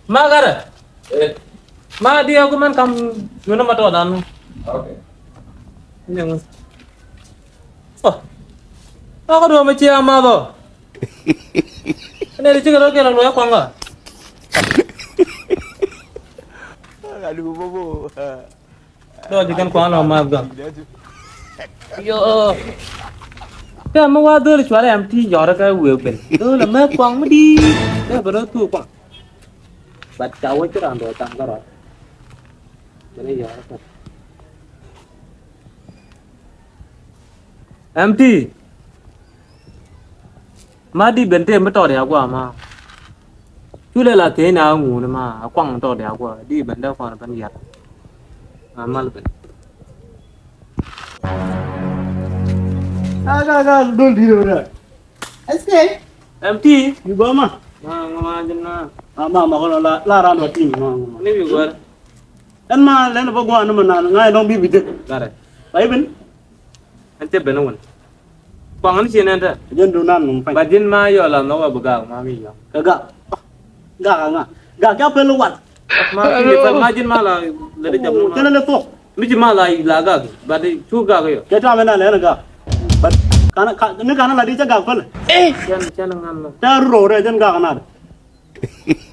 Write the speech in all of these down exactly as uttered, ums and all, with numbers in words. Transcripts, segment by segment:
Ma garɛ. Eh. Ma diɛ ku mɛn kam yunä ma tɔɔdan. Okay. Nyɛŋ. Oh. Ma kä duɔ̱ɔ̱mɛ cia math ɔ. Nɛ di cikɛ rɔ kɛl a luɔc kuaŋ kä. Dɔɔc kɛn kuaŋ lɔ math gak. Yo. Tɛ mi wa dholi cuarɛ ɛm ti yɔrɛ kɛ wee ben. Dholi mɛ kuaŋ mi di. Tɛ bɛ rɔ thuk kuaŋ. But ca wä ci ran dɔɔc tam kärɔa. Bɛ rɔ yɔrɛ kɛ. Ɛm ti. Ma di ben te mi tɔɔt ya gua ma. Cu lɛ la thiec na ŋuuni ma a kuaŋ tɔɔt ya gua di ben dee kɔn ben yat. A mal ben. Ka ka ka dol di dol da. Ɛs kɛ. Ɛm ti. Yu ba ma. Ma ŋu ma jin ma. Ma ma ma kɔn la la ran wa ti ma. Ni bi gɔr. Ɛn ma lɛn ba gua ni ma na ŋa dɔŋ bi bi dek. Gare. Ba ibin. Ɛn te ben wun. Kuaŋ ni ci nɛn tɛ. Jɛn du nan num pany. Ba jin ma yɔ la nɔ wa bi gak ma mi yɔ. Kɛ gak. Gak a ŋa. Gak ca pel wat. Ma ki ni pel ma jin ma la lɛ de jam ma. Kɛn lɛ thuɔk. Mi ci ma la la gak. Ba di cu gak yɔ. Kɛ ta mɛ na lɛ na gak. Ba kan ka ni kan la di ca gak pel. Eh. Cɛn cɛn ŋan la. Ta ru ro re jɛn gak na de.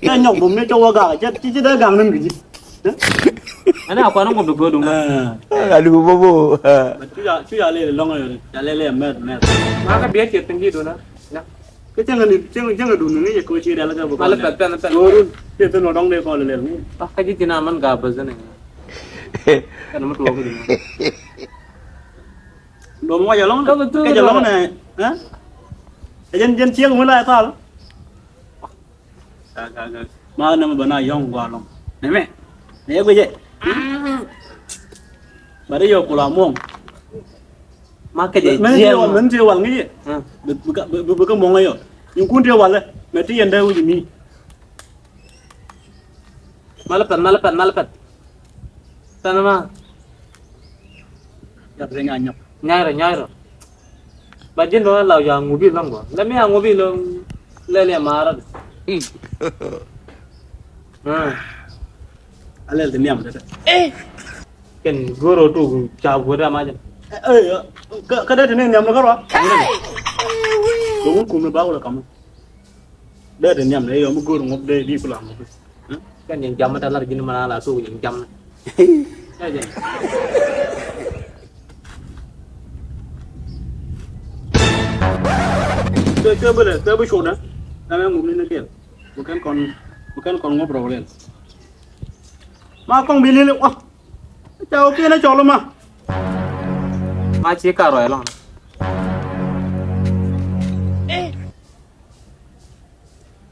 Cɛ nyɔk bum ni cɛ wä gak cɛ ci ci dee gak ni mi ji̱. Ɛn a kuan ŋuɔp di go̱o̱du ŋa. A lu bobo. Cu ya cu ya lele lɔŋ yɔ ca lele mɛt mɛt. Ma ka biɛ ciɛ tin ji̱ duna. Kä cäŋ ni cäŋ cäŋ dun ni yɛ ko ci rɛl kɛ bä. Mal pɛth pɛth pɛth. Go̱o̱run cɛ tin wä dɔŋ dee kɔn lele. Ka ji̱ tin a man gak bä zini. Kɛn mɛ tuɔɔk di. Dom wa jɛ lɔŋ kɛ jɛ lɔŋ nɛ. Ɛ jɛn jɛn ciek mi la thal. Ma nɛ mɛ bä na yɔ̱ŋ gɔaa lɔ̱ŋ. Nɛ mɛ nɛ yɛ guicɛ. Ba dee yɔ kula muɔ̱ŋ. Ma kɛ jɛ jiɛɛl mɛ. Mɛ ti wal ŋi̱i̱cɛ. Bi kä muɔ̱ŋ yɔ. Yɛn kun ti walɛ mɛ ti yɛn dee wi̱c mi. Malɛ pɛth malɛ pɛth malɛ pɛth. Pɛth ma. Yat rɛ nya nyɔk. Nyay rɔ nyay rɔ. Ba ji̱n dɔ̱ŋ la ya ŋubi lɔ̱ŋ bɔ lɛ mi a ŋubi lɔ̱ŋ. Lɛ liɛ maarä di. A lɛl ti niam tete. Kɛn go̱o̱r ɔ tuk ca guot a macin. Kä dee ti ni niam ni kärɔa. Kɛ wun kum ni ba wulɛ kam. Dee ti niam ni yɔ mi go̱o̱r ŋup dee bi kula ŋup. Kɛ nyin jam mi ta lar ji̱n mi na la tuk nyin jam ni. Kɛ kɛ bi lɛ kɛ bi cuɔt dɛ. Kɛ mɛ ŋup ni ni kɛl. Bi kɛn kɔn bi kɛn kɔn ŋup rɔw lɛl. Ma kɔŋ bi lili wa. Ca wä kiɛn a cɔl ma. Ma ci ka rɔy lɔn.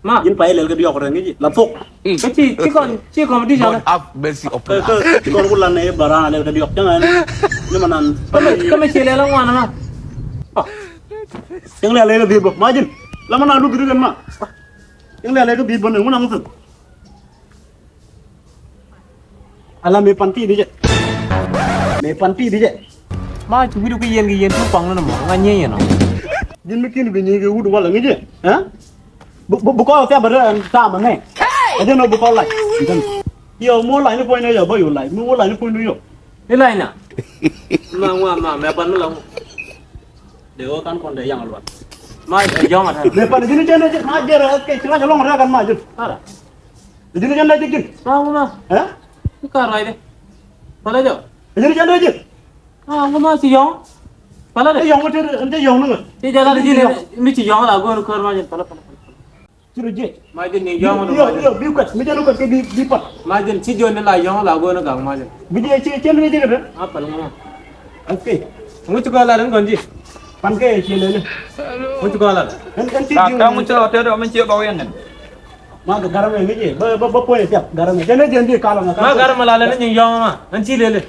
Ma. Ji̱n pay lɛl kɛ diɔk rɛ ŋi̱ci la thok. Kä ci ci kɔn ci competition. God have mercy upon us. Kä ci kɔn ku lan nɛ bara lɛl kɛ diɔk cäŋ ɛn. Ni ma nan. Kä mɛ ci lɛl ŋuan ma. Cäŋ lɛl kɛ dhi̱i̱t bä ma ji̱n. La ma nan du dhi̱i̱t kɛn ma. Cäŋ lɛl kɛ dhi̱i̱t bä ni ŋun a ŋuthun. Ala mëë pan ti di jɛ. Mëë pan ti di jɛ. Ma ci wi̱du ki yɛn ki yɛn tu paŋ ni mɔ ŋa nyɛ yɛn ɔ. Ji̱n mi kin bi nyi ki wut wala ŋi̱ jɛ. Ɛ? Bu kɔn thia bɛ rɛ tam mɛ. Ɛ jɛ nɔ bu kɔn lac. Yɔ mo lac ni puɔ̱ny ni yɔ bä yɔ lac mi wo lac ni puɔ̱ny ni yɔ. Ni lac na. Ma ŋua ma mɛ pan mi la ŋu. De wä kan kɔn de yaŋ luɔt. Ma jɔŋ a tɛn. Mëë pan ji̱n jɛ ni ma jɛ rɛ kɛ ci lac lɔŋ rɛ kan ma ji̱n. Ara. Ji̱n jɛ ni ji̱ ji̱n. Ma ŋu ma. Ɛ? Ni ka ruacdɛ. Pälä jɔ. Ji̱n jɛ ni ji̱n. Ah, ŋu ma ci yɔ̱ŋ. Pälä dɛ. Ci yɔ̱ŋ mi te, te yɔ̱ŋ ni ŋä. Ci jɛ la di ji̱n mi ci yɔ̱ŋ la go̱o̱n kör ma ji̱n pälä pälä pälä. Ci ru ji̱. Ma ji̱n ni yɔ̱ŋ ni. Yɔ, yɔ, bi kuɛt, mi jɛ ni kuɛt kɛ bi, bi pälä. Ma ji̱n ci ji̱n ni la yɔ̱ŋ la go̱o̱n gak ma ji̱n. Bi ji̱ ci, ci ni ji̱n kɛ dɛ. Ah, pälä ŋu ma. Okay. Ŋu ci kɔ la den kɔn ji̱. Pan kɛ ci lele. Ŋu ci kɔ la. Ɛn, ɛn ci ji̱. Ka ŋu ci la tɛ dɔ min ci bɔ yɛn. Ma kɛ garam ɛn ji̱. Bä, bä, bä puɔ̱nyɛ tiap garam ɛn. Jɛn ni jɛn di kalɔ ŋa. Ma garam la lɛ ni nyiŋ yɔ̱ŋ ma. Ɛn ci lele.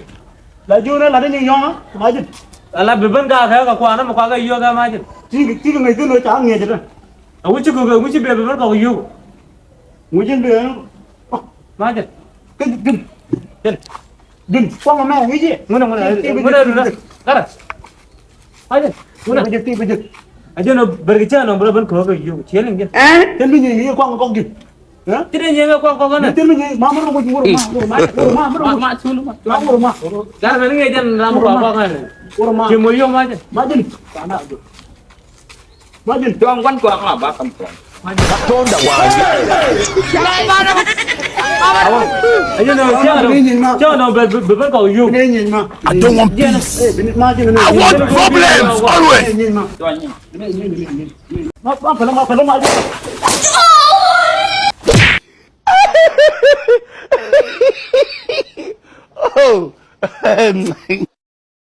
La ji̱ wunɛ la ni nyiŋ yɔ̱ŋ ma. Ma ji̱n. Ala bi ben ka kɛ ka kuanä mi kua kɛ yio̱k ɛ ma ji̱n. Ti, ti kɛ ŋäc thin wä ca ŋiɛc ɛ tɛ. A wi̱ci kɛ wi̱ci bɛ bi ben kɔk yio̱k. Wi̱ci bɛ. Ma ji̱n. Kä ji̱n. Ji̱n. Ji̱n. Kuɔŋ mɛ wi̱ci. Ŋunɛ ŋunɛ ŋunɛ ŋunɛ. Kara. Ma ji̱n. Ŋunɛ. Ti bi ji̱n. A ji̱n ɔ ber kɛ cɛ nɔ bi rɔ ben kɔk kɛ yio̱k. Ciɛ liŋ ji̱n. Ɛn bi nyiŋ yio̱k kuɔŋ kɔk ji̱n. Ti dee nyɛ mɛ kɔk kɔk nɛ. Ti mi nyɛ ma mɛ rɔ ma. Ma ma ma. Gar mɛ ni ŋɛ jɛn ram kɔk kɔk nɛ. Ti mo yom ma jɛ. Ma jɛ. Imagine. Tuɔŋ guan kɔak la ba kam tuɔŋ. Tuɔŋ da wa. Awa. Ayo no, cɛ no, cɛ no bɛ bɛ bɛ kɔk yom. I don't want peace. I want problems always. Oh.